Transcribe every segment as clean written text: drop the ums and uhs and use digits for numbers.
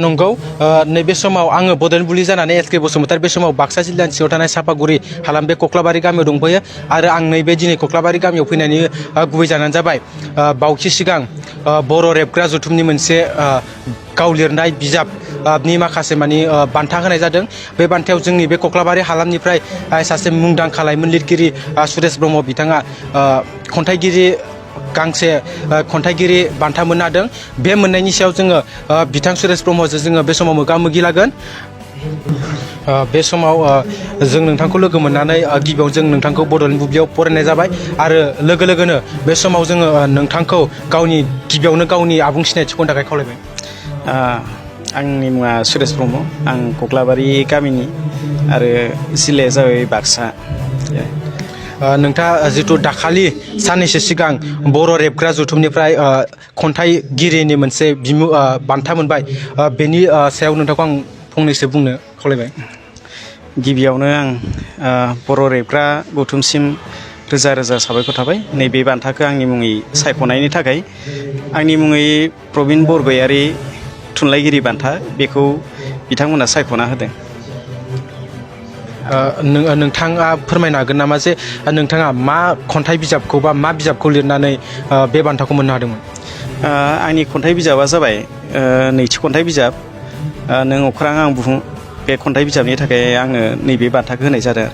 नंगौ नैबे समाव आङो बड'लेण्ड बुब्लि जानानै एस.के. बसुमतारी बे समाव बाक्सा जिल्लानि सिङाव थानाय सापागुरि हालाम बे कख्लाबारि गामियाव दंफैयो आरो आं नैबे दिनै कख्लाबारि गामियाव फैनायनि गुबै जाहोनानो जाबाय बावैसो सिगां बर' रेबग्रा जथुमनि मोनसे गाव लिरनाय बिजाबनि माखासे माने बान्था होनाय जादों। बे बान्थायाव जोंनि बे कख्लाबारि हालामनिफ्राय सासे मुंदांखा लाइमोन लिरगिरि सुरेश ब्रह्म बिथाङा खन्थाइगिरि गांसे खन्थाइगिरि बान्था मोननो हादों। बे मोननायनि सायाव जोङो बिथां सुरेश ब्रह्मजों जोङो बे समाव मोगा मोगि लागोन। बे समाव जों नोंथांखौ लोगो मोननानै गिबियाव जों नोंथांखौ बड'लेण्ड बुब्लियाव बरायनाय जाबाय आरो लोगो लोगोनो बे समाव जोङो नोंथांखौ गिबियावनो गावनि आबुं सिनायथिखौ थाखाय खावलायबाय। आंनि मुङा सुरेश ब्रह्म, आं कख्लाबारि गामिनि आरो जिल्लाया जाबाय बाक्सा। नोंथाङा जिथु दाखालि साननैसो सिगां बर' रेबग्रा जथुमनिफ्राय खन्थाइगिरिनि मोनसे बान्था मोनबाय, बेनि सायाव नोंथांखौ आं फंनैसो बुंनो खावलायबाय। गिबियावनो आं बर' रेबग्रा गौथुमसिम रोजा रोजा साबायखर थाबाय नैबे बान्थाखौ आंनि मुङै सायख'नायनि थाखाय। आंनि मुङै प्रबिन बरगयारि थुनलाइगिरि बान्था, बेखौ बिथांमोना सायख'ना होदों। नोंथाङा फोरमायनो हागोन नामा जे नोंथाङा मा खन्थाइ बिजाबखौ बा मा बिजाबखौ लिरनानै बे बान्थाखौ मोननो हादोंमोन? आंनि खन्थाइ बिजाबा जाबाय नैथि खन्थाइ बिजाब नों अख्रां आं बुहुम। बे खन्थाइ बिजाबनि थाखाय आंनो नैबे बान्थाखौ होनाय जादों।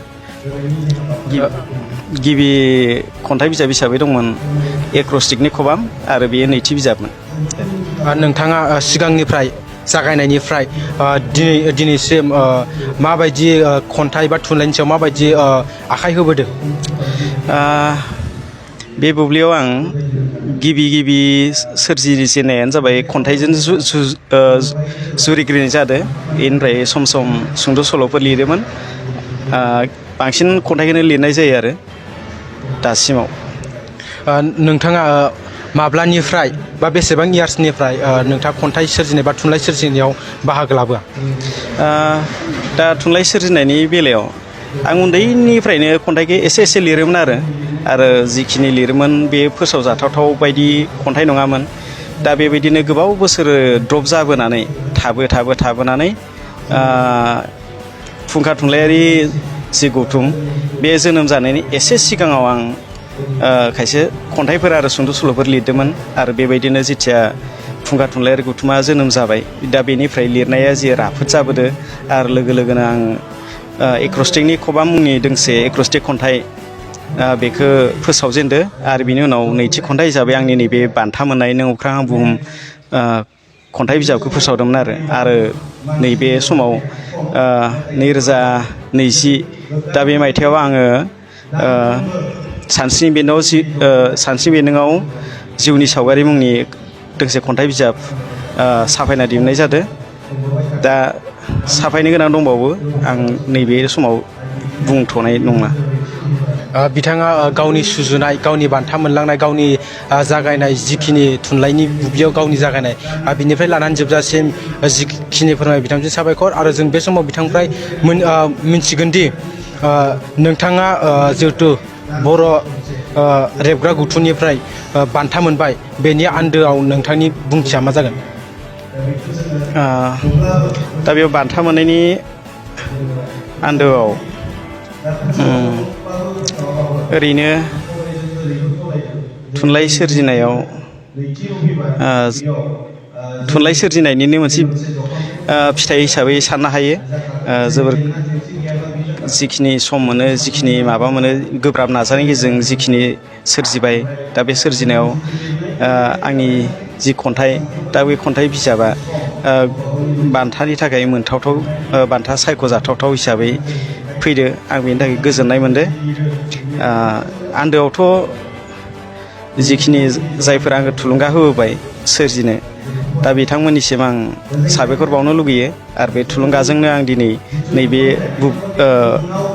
गिबि खन्थाइ बिजाब हिसाबै दंमोन एक्रस्टिकनि खबाम आरो बेयो नैथि बिजाबमोन। नोंथाङा सिगांनिफ्राय जागायनायनिफ्राय दिनैसिम माबायदि खन्थाइ बा थुनलाइनि सायाव माबायदि आखाइ होबोदों? बे बुब्लियाव आं गिबि सोरजिजेननायानो जाबाय खन्थाइजों जुरिग्रोनाय जादों। बेनिफ्राय सम सम सुंद' सल'फोर लिरोमोन। बांसिन खन्थाइखौनो लिरनाय जायो आरो दासिमाव। नोंथाङा माब्लानिफ्राय बा बेसेबां इयार्सनिफ्राय नोंथाङा खन्थाइ सोरजिनाय बा थुनलाइ सोरजिनायाव बाहागो लाबोआ? दा थुनलाइ सोरजिनायनि बेलायाव आं उन्दैनिफ्रायनो खन्थाइखौ एसे लिरोमोन आरो जिखिनि लिरोमोन बे फोसावजाथावथाव बायदि खन्थाइ नङामोन। दा बेबायदिनो गोबाव बोसोर द्रप जाबोनानै थाबोनानै फुंखा थुनलाइयारि जि गौथुम बे जोनोम जानायनि एसे सिगाङाव आं खायसे खन्थाइफोर आरो सुंद' सल'फोर लिरदोंमोन आरो बेबायदिनो जेथिया फुंखा थुनलाइयारि गौथुमा जोनोम जाबाय, दा बेनिफ्राय लिरनाया जि राफोद जाबोदो आरो लोगो लोगोनो आं एक्रस्टिकनि खबाम मुंनि दोंसे एक्रस्टिक खन्थाइ बेखौ फोसावजेनदो आरो बिनि उनाव नैथि खन्थाइ हिसाबै आंनि नैबे बान्था मोननाय नों अख्रां आं बुहुम खन्थाइ बिजाबखौ फोसावदोंमोन आरो नैबे समाव 2020 दा बे मायथाइयाव आङो सानस्रिनि बेन्दोंआव जिउनि सावगारि मुंनि दोंसे खन्थाइ बिजाब साफायना दिहुननाय जादों। दा साफायनो गोनां दंबावो, आं नैबे समाव बुंथ'नाय नङा। बिथाङा गावनि सुजुनाय, गावनि बान्था मोनलांनाय, गावनि जागायनाय जिखिनि थुनलाइनि बुब्लियाव गावनि जागायनाय बिनिफ्राय लानानै जोबजासिम जिखिनि फोरमाय बिथांजों साबायखर। आरो जों बे समाव बिथांनिफ्राय मिन्थिगोनदि नोंथाङा जिहेथु बर' रेबग्रा गौथुमनिफ्राय बान्था मोनबाय, बेनि आन्दोआव नोंथांनि बुंथिया मा जागोन? दा बेयाव बान्था मोननायनि आन्दोआव ओरैनो थुनलाइ सोरजिनायनिनो मोनसे फिथाइ हिसाबै साननो हायो। जोबोर जिखिनि सम मोनो, जिखिनि माबा मोनो, गोब्राब नाजानायनि गेजेरजों जिखिनि सोरजिबाय, दा बे सोरजिनायाव आंनि जि खन्थाइ, दा बे खन्थाइ बिजाबा बान्थानि थाखाय मोनथावथाव, बान्था सायख'जाथावथाव हिसाबै फैदो। आं बेनि थाखाय गोजोननाय मोनदों। आन्दोआवथ' जिखिनि जायफोर आंखौ थुलुंगा होबोबाय सोरजिनो, दा बिथांमोननिसिम आं साबायखर बावनो लुगैयो आरो बे थुलुंगाजोंनो आं दिनै नैबे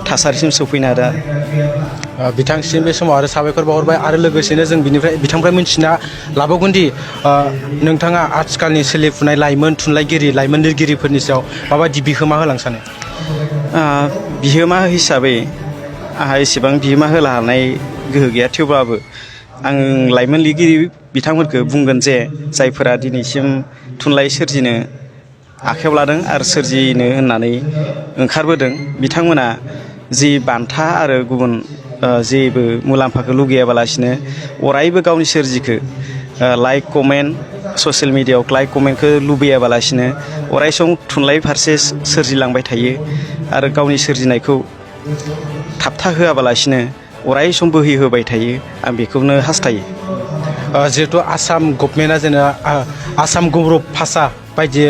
थासारिसिम सफैनो हादों। बिथांसिम बे समाव आरो साबायखर बावहरबाय आरो लोगोसेनो जों बिथांनिफ्राय मिन्थिना लाबावगोनदि नोंथाङा आथिखालनि सोलिफुनाय लाइमोन थुनलाइगिरि, लाइमोन लिरगिरिफोरनि सायाव माबायदि बिहोमा होलांनो सानो? बिहोमा हिसाबै आंहा एसेबां बिहोमा होनो हानाय गोहो गैया, थेवब्लाबो आं लाइमोन लिरगिरि बिथांमोनखौ बुंगोन जे जायफोरा दिनैसिम थुनलाइ सोरजिनो आखायाव लादों आरो सोरजिनो होननानै ओंखारबोदों बिथांमोना जि बान्था आरो गुबुन जेबो मुलाम्फाखौ लुगैयाबालासिनो अरायबो गावनि सोरजिखो लाइक कमेन्ट ससियेल मिडियायाव लाइक कमेन्टखौ लुबैयाबालासिनो अराय सम थुनलाइ फारसे सोरजिलांबाय थायो आरो गावनि सोरजिनायखौ थाबथा होआबालासिनो अराय सम बोहैहोबाय थायो आं बेखौनो हास्थायो। जिहेतु आसाम गभर्नमेन्टआ जेनेबा आसाम गौरब भाषा बायदि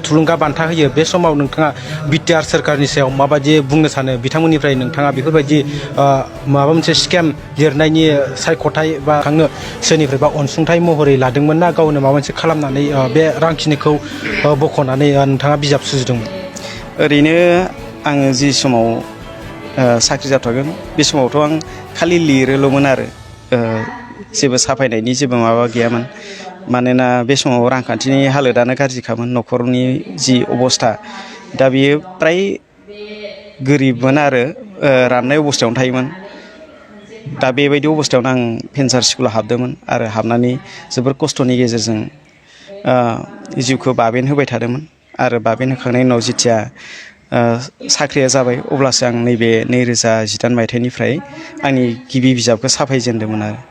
थुलुंगा बान्था होयो बे समाव नोंथाङा बिटिआर सोरखारनि सायाव माबायदि बुंनो सानो बिथांमोननिफ्राय नोंथाङा बेफोरबायदि माबा मोनसे स्केम लिरनायनि सायख'थाय बा थांनो सोरनिफ्रायबा अनसुंथाइ महरै लादोंमोन ना गावनो माबा मोनसे खालामनानै बे रांखिनिखौ बख'नानै नोंथाङा बिजाब सुजुदोंमोन? ओरैनो आङो जि समाव साख्रि जाथ'गोन बे समावथ' आं खालि लिरोल'मोन आरो जेबो साफायनायनि जेबो माबा गैयामोन मानोना बे समाव रांखान्थिनि हालोदानो गाज्रिखामोन न'खरनि जि अबस्था दा बियो फ्राय गोरिबमोन आरो राननाय अबस्थायावनो थायोमोन। दा बेबायदि अबस्थायावनो आं भेन्सार स्कुलाव हाबदोंमोन आरो हाबनानै जोबोर खस्थ'नि गेजेरजों जिउखौ बाबेन होबाय थादोंमोन आरो बाबेन होखांनायनि उनाव जिथिया साख्रिया जाबाय अब्लासो आं नैबे 2018 मायथाइनिफ्राय आंनि गिबि बिजाबखौ साफायजेनदोंमोन आरो।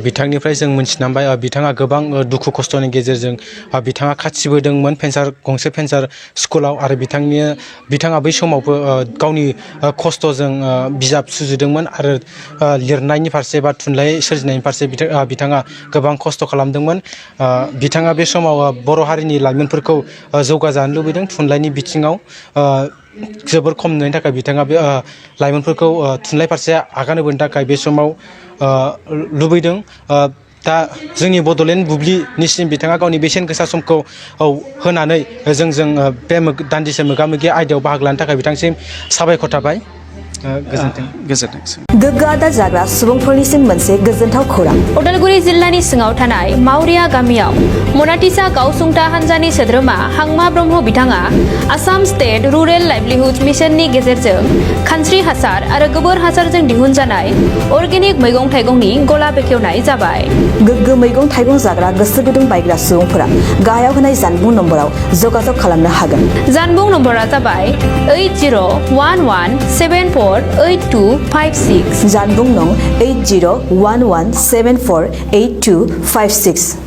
बिथांनिफ्राय जों मिथिना मोनबाय बिथाङा गोबां दुखु खस्थ'नि गेजेरजों बिथाङा खाथिबोदोंमोन गंसे भेन्सार स्कुलाव आरो बिथाङा बै समावबो गावनि खस्थ'जों बिजाब सुजुदोंमोन आरो लिरनायनि फारसे बा थुनलाइ सोरजिनायनि फारसे बिथाङा गोबां खस्थ' खालामदोंमोन। बिथाङा बे समाव बर' हारिनि लाइमोनफोरखौ जौगाजानो लुबैदों थुनलाइनि बिथिङाव जोबोर खम नुनायनि थाखाय बिथाङा बे लाइमोनफोरखौ थुनलाइ फारसे आगान होबोनो थाखाय बे समाव लुबैदों। दा जोंनि बड'लेण्ड बुब्लिनिसिम बिथाङा गावनि बेसेन गोसा समखौ होनानै जोंजों बे दान्दिसे मोगा मोगि आयदायाव बाहागो लानो थाखाय बिथांसिम साबायखर थाबाय। गोजोन्थों। गोग्गो आदार जाग्रा सुबुंफोरनिसिम मोनसे गोजोनथाव खौरां। उदालगुरि जिल्लानि सिङाव थानाय मावरिया गामियाव मनाटिसा गावसुंथा हान्जानि सोद्रोमा हांमा ब्रह्म बिथाङा आसाम स्टेट रुरेल लाइभलिहुड मिशननि गेजेरजों खानस्रि हासार आरो गोबोर हासारजों दिहुनजानाय अर्गेनिक मैगं थाइगंनि गला बेखेवनाय जाबाय। गोग्गो मैगं थाइगं जाग्रा गोसो गुदुं बायग्रा सुबुंफोरा गाहायाव होनाय जानबुं नम्बराव जगाजग खालामनो हागोन। जानबुं नम्बरा जाबाय 8011748256। जानबुं नं 8011748256।